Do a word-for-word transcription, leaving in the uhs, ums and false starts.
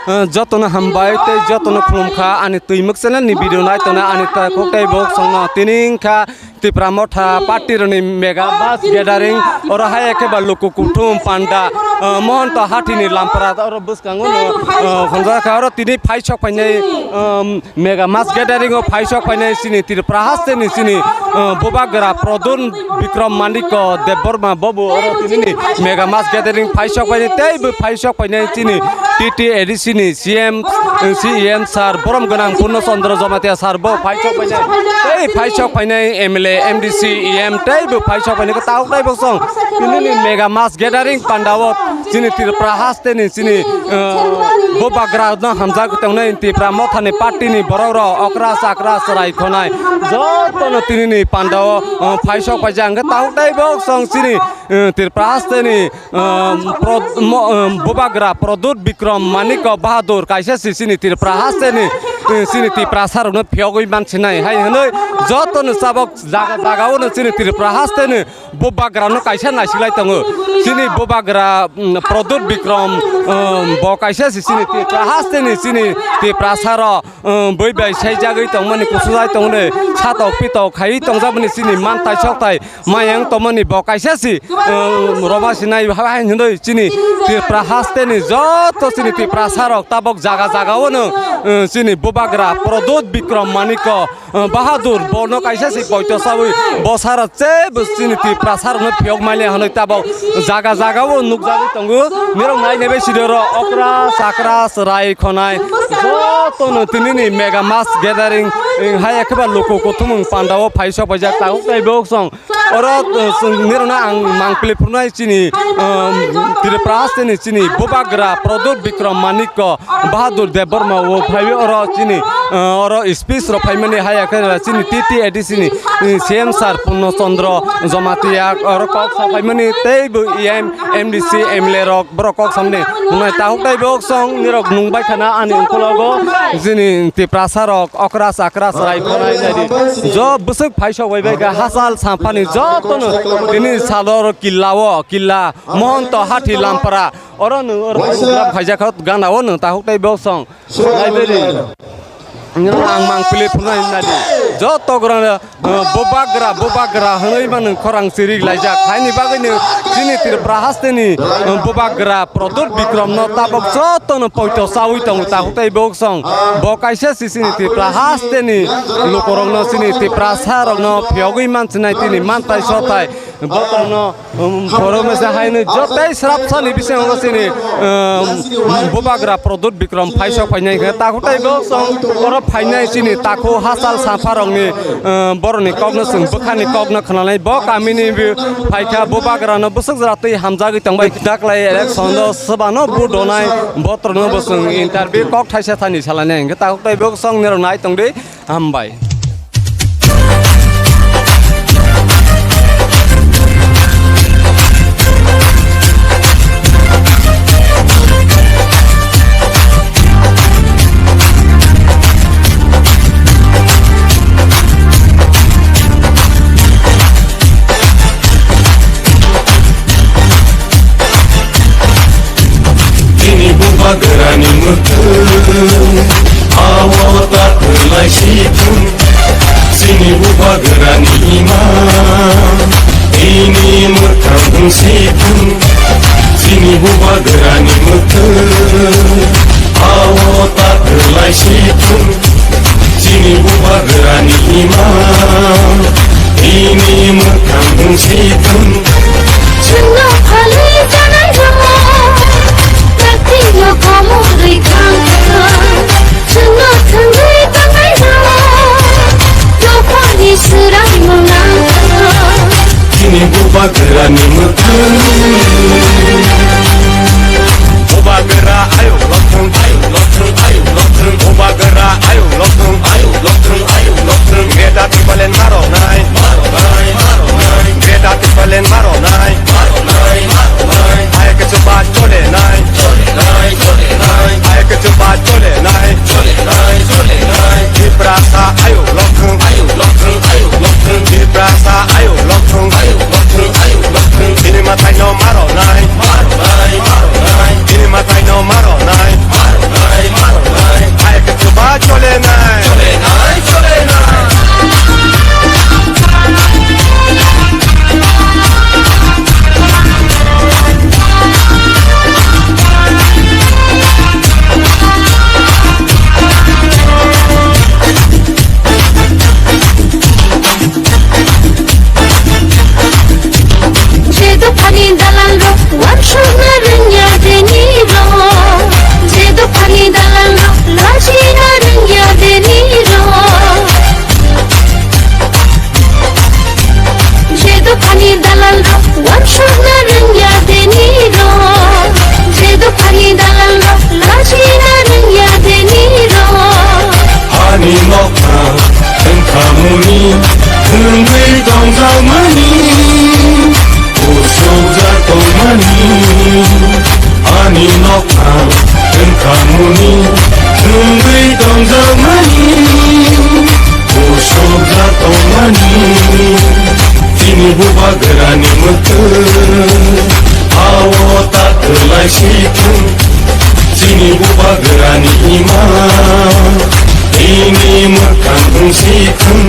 Eh, jotono hambai tei jotono khulumkha ani Twimwk channel ni video nai tongnai ani ta-, kok tei bok songno tini wngkha Tipra Motha party rokni mega mass gathering. Oro hai khe ba luku kuthum panda, eh, Mohonto Hathini Lampara oro bwskango no, eh, khonjakha oro tini phai sok phainai, um, mega mass gathering o phai sok phainai chini Tripura haste ni chini, uh, Bubagra Pradyut Bikram Manikya Debbarma bobo oro tini ni mega mass gathering phai sok phainai tei bo phai sok phainai chini T T A D C ni C M, uh, C E M sir Borom Gwnang Purno Chandra Jamatia sir bo phai sok phainai tei phai sok phainai M L A, M D C, E M tei bo phai sok phainai khe tabuk tei bo song tini ni mega mass gathering panda o chini Tripura haste ni chini, uh, Bubagra no hamjak tongnai Tipra Motha ni party ni borok rok okra chakra chwrai khonai jotono tini ni panda o, uh, phai sok phaijak hwnkhe tabuk tei bo song chini, uh, Tripura haste ni, uh, pro-, mo-, uh, Bubagra Pradyut Bikram Manikya Bahadur kaisa si chini Tripura haste ni, uh, chini Tiprasa rok no phiyogwi mansinai hai hwnwi jotono chabok jaga jaga o no chini Tripura haste ni Bubagra no kaisa naisiklai tongo. Chini Bubagra, mm, Pradyut Bikram, um, bo kaisa si chini Tipra haste ni chini Tiprasa rok, um, bui bai saijagwi tongmani kusu jai tongmani satok pitok khaiwi tongjakmani chini mantai soktai mayang tongmani bo kaisa si, um, roma sinai hai hwnwi chini Tipra haste ni joto chini Tiprasa rok tabok jaga jaga o no, um, chini Bubagra Pradyut Bikram Manikya uh, Bahadur, bono kaisa si poito sawi, bo sara che bo chini Tiprasa rokno phiyok mali hwnwi tabok jaga jaga o nukjagwi tongo. Nirok nai naibai sidi oro okra, chakra, chwrai, khonai, jotono tini ni mega mass gathering, eh, hai ekheba luku kuthumung panda o phai sok paijak tabuk tei bok song. Oro, uh, chwng nirokno ang mangpili phunai chini, um, Tripura haste ni chini Bubagra Pradyut Bikram Manikya Bahadur Debbarma o phaiwi oro chini, uh, oro speech rok phaimani haya khe chini T T A D C ni, uh, C M sir Purno Chandra Jamatia oro kok sa phaimani tei bo E M, M D C, M L A rok borok kok samni hwnwi tahuk tei bok song nirok nung bai khana ani ukologo chini Tiprasa rok okra chakra chwrai khonai nadi jo bwswk phai sok bai bai kha hachal sampani jotono tini salo oro killa o killa Mohonto Hathi Lampara oro nwng oro program khaijak kha gana o nwng tahuk tei bok song library nwng ang mangpili phunai nadi joto grana, uh, Bubagra Bubagra hwnwi mano khorang sirik laijak haini bagwi nwng chini Tripura haste ni, uh, Bubagra Pradyut Bikram no tabok jotono poito chawi tongo tahuk tei bok song bo kaisa si chini Tripura haste ni lukurokno chini Tiprasa rokno phiyogwi mansinai tini mantai sotai botorno, um, phoro mesa haino jotai srap sani bisingo chini, um, Bubagra Pradyut Bikram phaisok phainai khe takhuk tei bok song oro phainai chini takhu hachal sampha rokni, um, borokni kokno chwng bwkhani kokno khwnanai bo kamini bi phaikha Bubagrano bwswk jora twi hamjagwi tongbai daklai election o swbano vote donai botorno bo chwng interview kok thaisa thani salainai hwnkhe takhuk tei bok song nirok nai tongdi. Hambai. Chini Bubagrani mwkhwng, awo ta kwlai si thung. Chini Bubagrani ima, ini mwkhang si thung. Chini Bubagrani mwkhwng, awo ta kwlai si thung. Chini Bubagrani ima, ini mwkhang si thung. Chwngno phalwi tanai rok, kaktino komorwi thang thang. Chwngno thangwi tanai rok, dophani swraimung nang thang. Chini Bubagrani mwkhwng. Bubagra ayuk lok thang. Muni thwngwi tongjakmani, kusubjak tongmani, chini bubagrani mwkhwtwi, ao ta kwlai si thung, chini bubagrani ima, ini mwkhang wng si thung,